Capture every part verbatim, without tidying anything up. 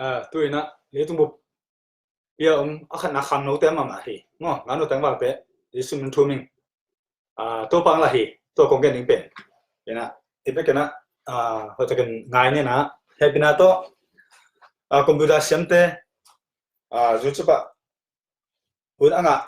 Ah, tu-in ah leitung bup pia om a khatna khangnote mahmah hi. Maw, ngaknote ang valte Jesu min thum ing. Ah, Topa ang lah hi, tua kong gen ding pen. Ina, i bek ina, ah, hoih takin ngai ni na, hehpihna tawh, ah, computer siamte, ah, YouTube ah hun a ngah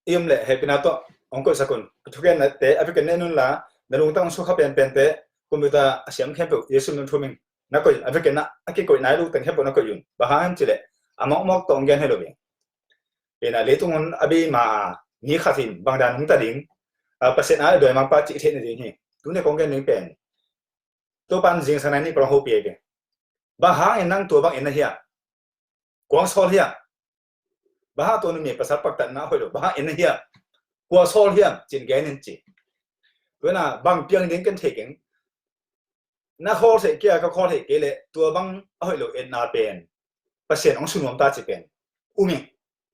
i om leh hehpihna tawh hong koihsak un. A thugennate a vekin na en un la, na lungtang hong sukha penpente, computer a siam khempeuh Jesu min thum ing. Na koih, a vekin na, a kikoih nai lo teng khempeuh na koih un. Bang hang hiam cih leh a mawkmawk tawh hong gen hi lo hi. Ina, leitung hun a bei ma a, mi khat in bang dan nungta ding, ah, Pasian a dawi mangpa cih theih nading hi. Tuni kong gen ding pen, Topa in zingsang nai nih pawl hong hopih hi. Bang hangin nang tua bang en na hiam? Kua hong sawl hiam? Bang hang tua numei pasal paktatna hoih lo, bang hang en na hiam? Kua sawl hiam? Ci-in gen in ci. Tu-in ah bang piang ding ken thei keng. Na khawl theih kei a, ka khawl theih kei leh tua bang a hoih lo etna pen Pasian hong su nuam ta ci pen um ing.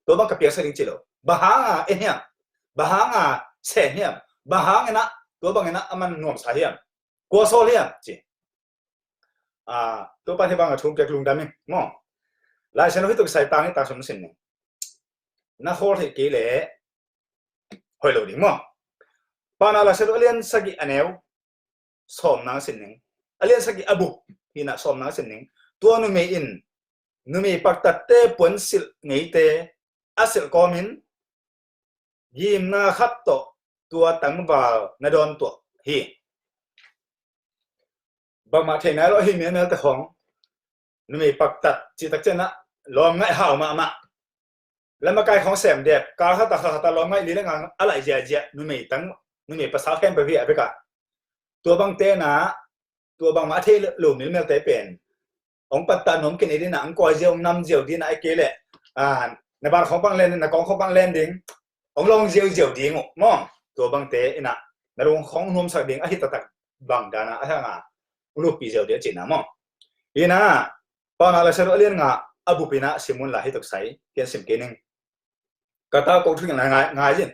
Tua bang ka piangsak ding ci lo. Bang hanga en hiam? Bang hanga sen hiam? Bang hangin ah tua bangin ah a man nuamsa hiam? Kua sawl hiam? Ci. Ah, Topa in hih bangah thu hong piak lungdam ing maw. Lai Siangtho hi tuk sai tang hi, tang sung sin ning. Na khawl theih kei leh hoih lo ding maw. Paunak Lai Siangtho a lian sagih a neu sawmna sin ning. A lian sagih a bup hi-in ah sawmna sin ning. Tua numei in numei paktatte puansilh ngeite a silh kawmin gimna khat tawh tua tangval na dawn tuah hi. Bangmah thei nai lo hi, mialmial te khawng. Numei paktat cih tak ciangin ah lawmngaih hau mahmah. Lammakai khawng sem dep, kal khat a, kal khat a lawmngaih li le nga a laih ziahziah numei tang, numei pasal khempeuh hi a bek ah. Tua bangte in ah, tua bangmah a thei lo mialmialte pen hong pattah nuam khin ei ding ah, hong kawi ziau, hong nam ziau ding ah, ahih kei leh, ah, na ban khawng bang len, na kawng khawng bang len ding, hong lawng ziauziau ding uh maw. Tua bangte in ah na lung khawng nuamsak ding ahi taktak bang dan a, a hang a hong luppi ziau ding a cihna maw. Ina, Paunak Lai Siangtho a lian nga a bup in ah sim un la, hi tuk sai, kian sim kei ning. Ka ta ko thu in la ngai, ngai in.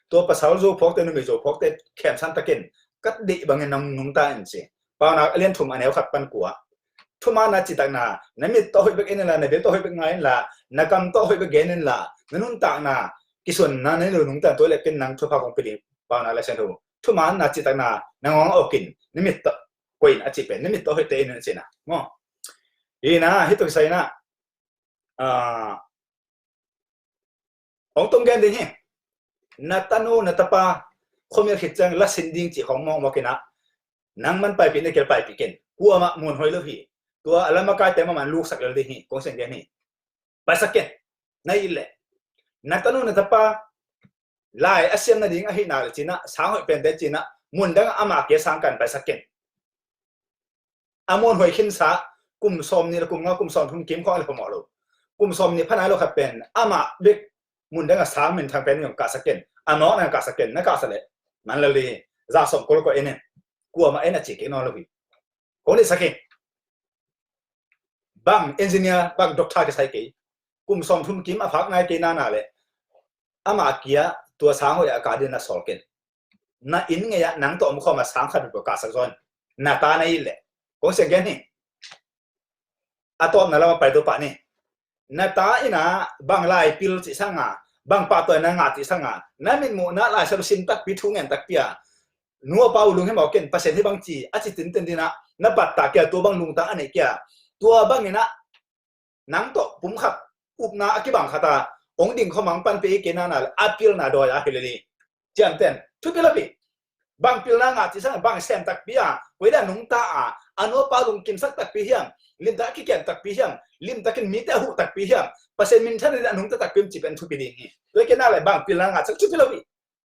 Tua pasal zo phawkte, numei zo phawkte khemsan takin ka deih bangin nang nungta in ci. Paunak a lian thum a neu khat pan kua. Thumaanna citakna, na mit tawh hoih bek en in la, na bil tawh hoih bek ngai in la, na kam tawh hoih bek gen in la, na nuntakna kisuanna na nei lo nungta in, tua leh ken nang thupha kong pia ding. Paunak Lai Siangtho, thumaanna citakna na ngawng a okin, na mit tawh koih in a cih pen, na mit tawh hoih teh en in a cihna maw. Ina, hi tuk sai in ah, ah, hong tung gen ding hi. Na tanu na tapa khuamial khit ciang la sin ding cih khawng mawkmawk in ah, nangman paipih na kei leh paipih ken. Kuamah muanhuai lo hi. Tua a lammakaite mahmah in luksak lel ding hi, kong siang gen hi. Paisak ken. Na it leh, na tanu na tapa lai a siam nading ahih nak leh ci-in ah, sang hoih pente ci-in ah, mun dang ah amah kia sang kan, paisak ken. A muanhuai khinsa, kum sawmnih le kum nga, kum sawmthum kim khawng a leh phamawh lo. Kum sawmnih pha nai lo khat pen amah bek mun dang ah sang minthang pen in hong kahsak ken. A nawk nang kahsak ken. Na kahsak leh man lel ding hi. Za sawm kul kua en in. Kuamah en a ci kei nawn lo hi. Kong deihsak hi. Bang engineer, bang doctor kisai kei, kum sawmthum kim a phak nai kei nana leh, amah kia tua sang hoih a kah ding na sawl ken. Na inn ngei ah nang tawh om khawm a sang khat bek kahsak zaw in. Na ta na it leh, kong siang gen hi. A tawpna lamah pai to pah ni. Na ta in ah bang lai pil cih sang a, bang pahtawina ngah cih sang a, na mitmuhna Lai Siangtho sim takpi, thu ngen takpi a, nu a pa uh, lunghimawh ken, Pasian hih bang ci, a ci tinten ding ah na pattah kei a, tua bang lungtang a neih kei a, tua bangin ah nang tawh pum khat, upna a kibang khat a hong ding khawm a hong panpih hi kei nana leh, a pilna dawi a hi lel hi. Ciamteh in, thupi lo hi. Bang pilna ngah cih sang, bang sem takpi a, koi dan nungta a, a nu a pa lungkimsak takpi hiam, limtak a kikem takpi hiam, limtakin mite a huh takpi hiam, Pasian minthan in a nungta takpi hiam cih pen thupi ding hi. Tua hi kei nana leh bang pilna ngah cih thupi lo hi.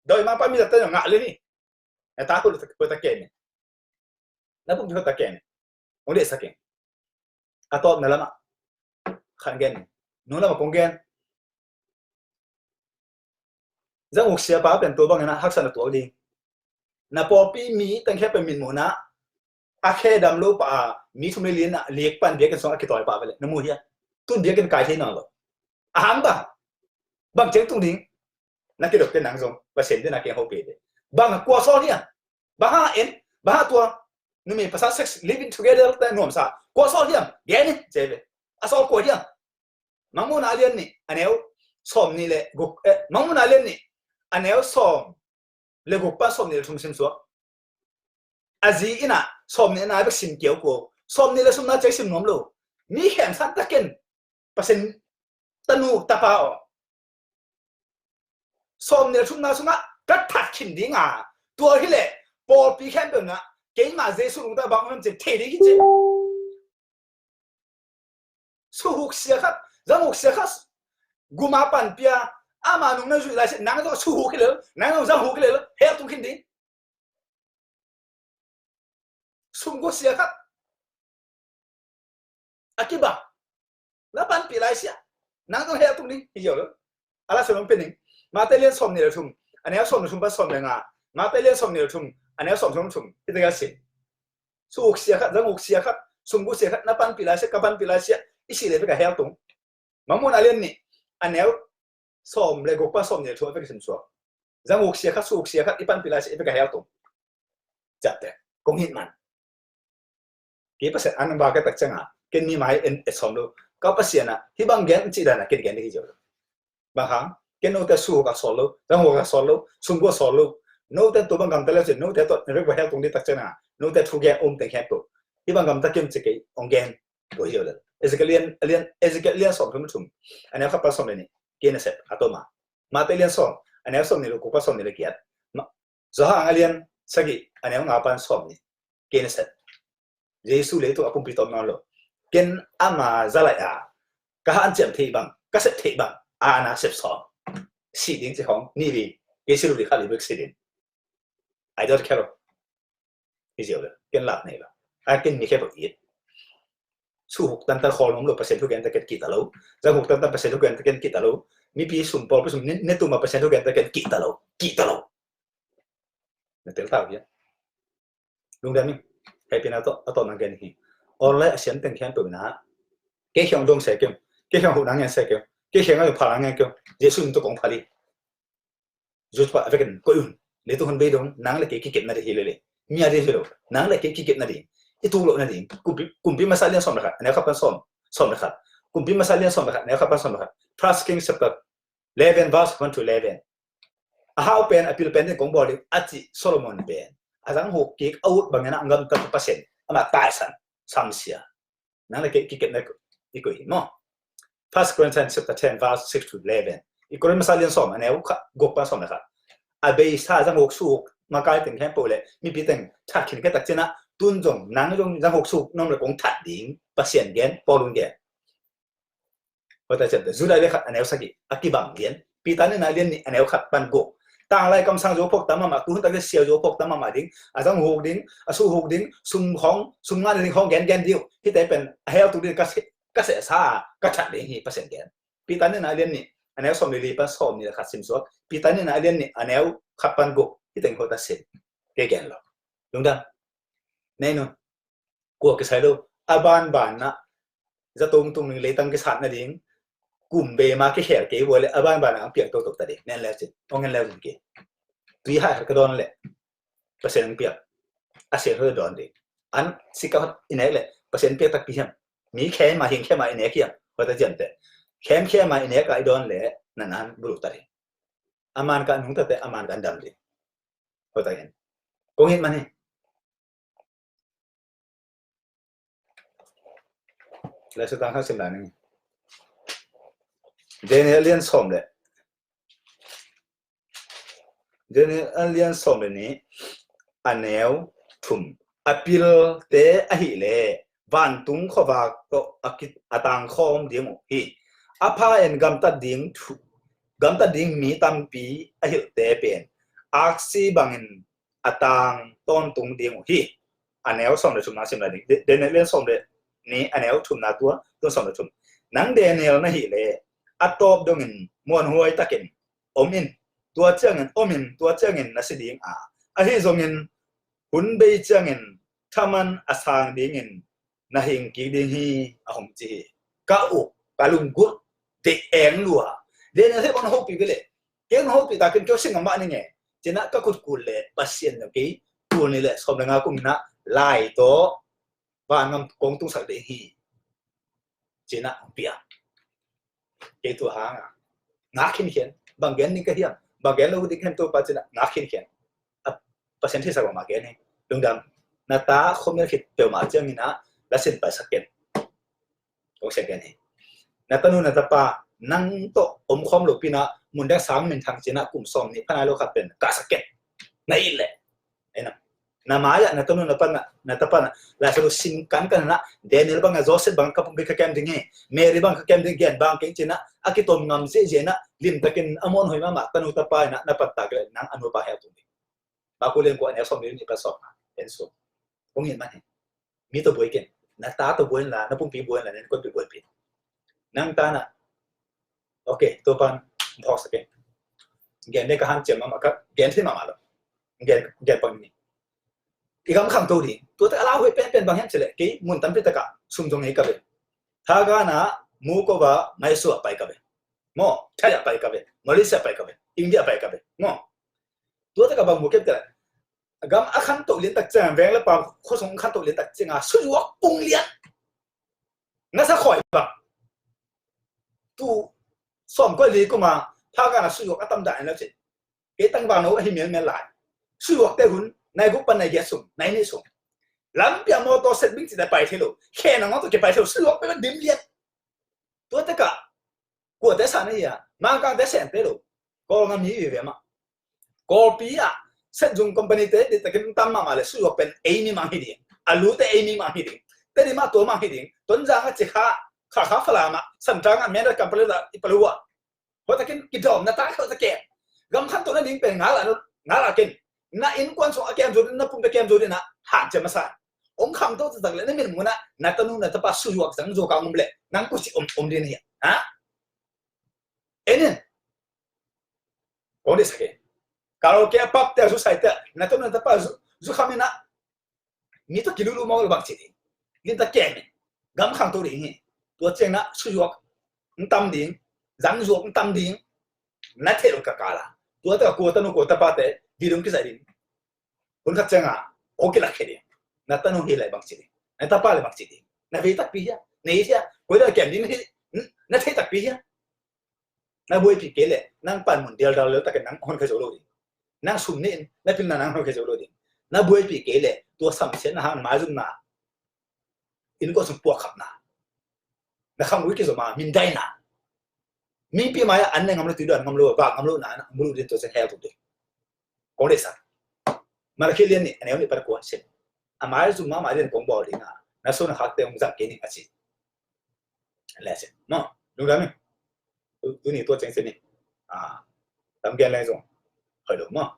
Dawimangpa mi zatte ngah lel hi. Na ta hoih ta kem in. Na buk hoih ta kem in. Hong deihsak ing. A tawpna lamah khat gen ing. Nung lamah kong gen. Zanguk siapa pen tua bangin ah haksatna tuak ding. Na pawlpi mi teng khempeuh mitmuhna a khe dam lo pah a, mi thum le li in ah lik pan biakinn sungah a kitawi pah ve leh na mu hiam? Tun biakinn kai thei nawn lo. A hang bang? Bang ciang tung ding? Na kidop teh nang zong Pasian deihna kei hong hopih teh. Bang a kua sawl hiam? Bang hang en? Bang hang tua numei pasal sex living together te nuamsa kua sawl hiam? Gen in, ci ve. A sawl kua hiam? Mangmuhna a lian nih a neu sawm nih le guk, eh, Mangmuhna a lian nih a neu sawm le guk pan sawm nih le thum sim suak. A zi in ah sawm nih na bek sim kiau ko. Sawm nih le thumna cei sim nuam lo. Mi khemsa takin Pasian tanu tapa aw, sawm nih le thumna sungah ka that khin ding a, tua hi leh pawlpi khempeuh in ah keimah Jesu lungtang bang om hiam cih thei ding hi ci. Suhuk sia khat, zanghuk sia khat, guma panpih a, ama nung na zuih lai sia, nang zong suhuk hi lel, nang zong zanghuk hi lel, hell tung khin ding. Sumguk sia khat a kibang, na panpih lai sia, nang zong hell tung ding hi ziau lo. A la sawm pen ning. Mate lian sawm nih le thum a neu sawm le thum pan sawm le nga. Mate lian sawm nih le thum a neu sawm thum thum. Hi te ka si. Suhuk sia khat, zanghuk sia khat, sumguk sia khat, na panpih lai sia, ka panpih lai sia, i si le bek a hell tung. Mangmuhna a lian nih a neu sawm le guk pan sawm nih le thum a bek sim suak. Zanghuk sia khat, suhuk sia khat, i panpih lai sia, i bek a hell tung. Ciapte kong hih man. Kei Pasian an ba ka tak ciangin ken mi mai en et sawm lo. Ka Pasian ah hih bang gen cih dan a ken gen ding hi ziau lo. Bang hang, ken note suhuk a sawl lo, zanghuk a sawl lo, sumguk a sawl lo. Note tua bang gamta le cin, note tawh na bek bang hell tung ding tak ciangin note thu gen um teng khempeuh. Hih bang gamta kim ci kei ong gen. Tua hi lo. Ezekiel lian, a lian, Ezekiel lian sawm thum thum a neu khat pan sawm le nih. Kei na sep a tawm a. Mate lian sawm a neu sawm nih le guk pan sawm nih le giat. Ma-, Johan a lian sagih a neu nga pan sawm nih. Kei na sep. Jesu leitung a pumpi tawm nawn lo. Ken ama za lai a ka hanciam theih bang, ka sep theih bang, a na sep sawm. Si ding ci khong ni li, kei si lu li khat li bek si ding. I don't care. Hi ziau le ken lak nei lo. A ken mi khe bak it. Suhuk tantan khawl nuam lo Pasian thu gen ta ken kihta lo. Zanghuk tantan Pasian thu gen ta ken kihta lo. Mipi sum, pawlpi sum ne, ne tuma Pasian thu gen ta ken kihta lo. Kihta lo. Na tel tau hian. Lungdam ing. Hei pina to, a to nang gen hi. Online a siam teng khian pemina. Kei khiang dong se keu. Kei khiang hu nang gen se keu. Kei khiang a pha nang gen keu. Jesu min to kong pha li. Joseph a vekin koih un. Leitung hun bei dong nang le kei kikepna ding hi lele. Mi a ding hi lo. Nang le kei kikepna ding. I tuk lohna ding. Kumpi, Kumpi Masa lian sawm le khat. A neu khat pan sawm, sawm le khat. Kumpi Masa lian sawm le khat. A neu khat pan sawm le khat. First Kings chapter eleven, verse one to eleven. A hau pen, a pil pen ding kong bawl ding a ci Solomon pen. A zanghuk kik a ut bangin a gamtat Pasian. Ama taisan. Samsia. Nang le kei kikepna i koih hi maw. First Corinthians chapter ten, verse six to eleven. I Korin Masa lian sawm a neu khat, guk pan sawm le khat. A beisa zanghuk suk makai teng khempeuh le mipi teng that khin kei tak ciangin tun zong nang zong zanghuk suk nuam le kong that ding Pasian gen, Paul in gen. Hota ciamte Judah le khat a neu sagih a kibang lian. Peter nihna lian nih a neu khat pan guk. Tanglai kamsang zo phawk tam mahmah, tuhun tak le sia zo phawk tam mahmah ding. A zanghuk ding, a suhuk ding, sum khawng, sum ngahna ding khawng gen gen ding uh. Hihte pen a hell tung ding ka seh, ka sehsa, ka that ding hi Pasian gen. Peter nihna lian nih a neu sawm le li pan sawm nih le khat simsuak. Peter nihna lian nih a neu khat pan guk. Hih teng hota sim. Kei gen lo. Lungdam. Nei nu. Kua kisai lo. A banban ah zatungtung ding, leitang kisat nading kum bei ma kikhel kei vua le a banban ah ang piak toto ta ding. Nen leu cin, ong en leu cin kei. Tui hai khat ka dawn le Pasian ang piak. A sian hoi dawn ding. An sika i nek le Pasian piak takpi hiam? Mi khem a hing khem a i nek hiam? Hoi ta ciamte. Khem khem a i nek a i dawn le nan an bulu ta ding. A man ka nung tate a man ka dam ding. Hoi ta gen. Kong hit man hi. Laisu tang khat sim lai ning. Daniel lian sawm le. Daniel lian sawm le nih a neu thum. A pilte ahih le vantung khuavak tawh a ki, a tangkhawm ding uh hi. A pha in gamtat ding thu, gamtat ding mi tampi a hilhte pen aksi bangin a tang tawntung ding uh hi. A neu sawm le thumna sim lai ding. De, Daniel lian sawm le nih a neu thumna tua, tua sawm le thum. Nang Daniel na hih le a tawp dongin muanhuai takin om in, tua ciangin om in, tua ciangin na si ding a, ahi zongin hun bei ciangin thaman a sang dingin na hing kik ding hi, a hong ci hi. Ka uk, ka lunggulh, deih eng lua. Daniel hih bang na hopih ve le, kei na hopih takin kei sin ngam mah ning e. Cinah ka kut kul le Pasian zong kei tul nih le sawm le nga kum inah lai tawh vangam kong tungsak ding hi. Ci-in ah hong pia. Kei tua hang a ngak khinkhian, bang gen ding ka hiam, bang gen lo ding ka hiam Topa ci-in ah ngak khinkhian. A Pasian theisak bangmah gen hi. Lungdam, na ta khuamial khit peuhmah ciangin ah lasin paisak ken. Kong sia gen hi. Na tanu na tapa nang tawh om khawm lopi-in ah mun dang sang minthang ci-in ah kum sawm nih pha nai lo khat pen kahsak ken. Na it leh. Ei na, na mai-ah na tanu na tapa na, na tapa na, Lai Siangtho sim kankan in ah Daniel bang a, Joseph bang a ka pumpi ka kem ding hi, Mary bang ka kem ding, gen bang keng ci-in ah a kitom ngam ziahziah in ah limtakin a muanhuai mahmah tanu tapa in ah na pattah leh nang a nu a pa hell tung ding. Marku lian kua, a neu sawm nih pan sawm nga. En sung. Kong it man hi. Mi tawh buai ken. Na ta tawh buai inla, na pumpi buai inla, na innkuanpih buaipih in. Nang ta na, okay, tua pan phawksak ken. Gen ding ka hanciam mahmah, ka gen thei mahmah lo. Gen, gen pang ni. I gam khangto ding. Tua tak a lauhuai penpen bang hiam cih leh, kei mun tampi tak ah sum zong ngei ka ve. Thailand ah, Mukova, Mysore ah pai ka ve. Maw, Thai ah pai ka ve. Malaysia ah pai ka ve. India ah pai ka ve. Maw. Tua tak a bang mu kem cih leh, gam a khantoh liantak ciang, veng le pam khuasung khantoh liantak ciang a suzuak pung lian. Ngasa khawi bang. Tu sawmkua le li kum a Thailand ah suzuak a tam dan lo cin. Kei tangval no ahi mialmial lai. Suzuak te hun nai guk pan nai giat sung, nai nih sung. Lampi ah mawtaw set bing cih te pai thei lo. Khe nang tawh kipai thei lo. Suzuak pen dim lian. Tua tak a kuate sa na hi a, Mangkangte sem te lo. Kawlgam hi vive mah. Kawlpi ah set zung company te diktakin tam mahmah leh suzuak pen ei mi mang hi ding. A lu te ei mi mang hi ding. Tedim ah tua mang hi ding. Tonzang ah, Cikha, Kha, Kha Falam ah, Samtang ah, Myanmar company la i palu ah. Hoih takin kidawm na ta khawh ta kem. Gam khantoh nading pen ngal a, ngal a ken. Na innkuan sung a kem zo ding, na pumpi a kem zo ding in ah hanciam masa in. Hong khangto taktak leh na min mun ah na tanu na tapa suzuak zang zuak a om leh nang kua ci om, om ding hi a. Ha? En in. Kong deihsak e. Karaoke a, pub te a, zu sai te a, na tanu na tapa zu, zu kham in ah mi tawh kilulu mawk leh bang ci ding. Limtak kem in. Gam khangto ding hi. Tua ciang in ah suzuak hong tam ding, zang zuak hong tam ding. Na theih lo ka kal a. Tua tak a kua tanu kua tapate video hong kizaih ding. Hun khat ciang a, aw kilak khia ding. Na tanu hi leh bang ci ding. Na tapa leh bang ci ding. Na vei takpi hia? Na it hia? Koi leh kem ding na hi, na thei takpi hia? Na buaipih kei leh nang panmun dialdal lel takin nang honkhia zo lo ding. Nang sum nih in na pilna nang honkhia zo lo ding. Na buaipih kei leh tua samsiatna hang, maizumna, innkuan sung puakkhapna, na khamui kizom a mindaina, mipi mai-ah an ne ngam lo, tui dawn ngam lo, vak ngam lo na, na mu lo ding, tua ciang hell tung ding. Kong deihsak. Malakhi lian nih, a neu nih pan kua sim. A maizum mahmah lian kong bawl ding a, na suan a khakte hong zang kei ning a ci. Leh sim maw. Lungdam ing. Tu, tuni tua ciang sim ing. Ah, tam gen leng zong hoih lo maw.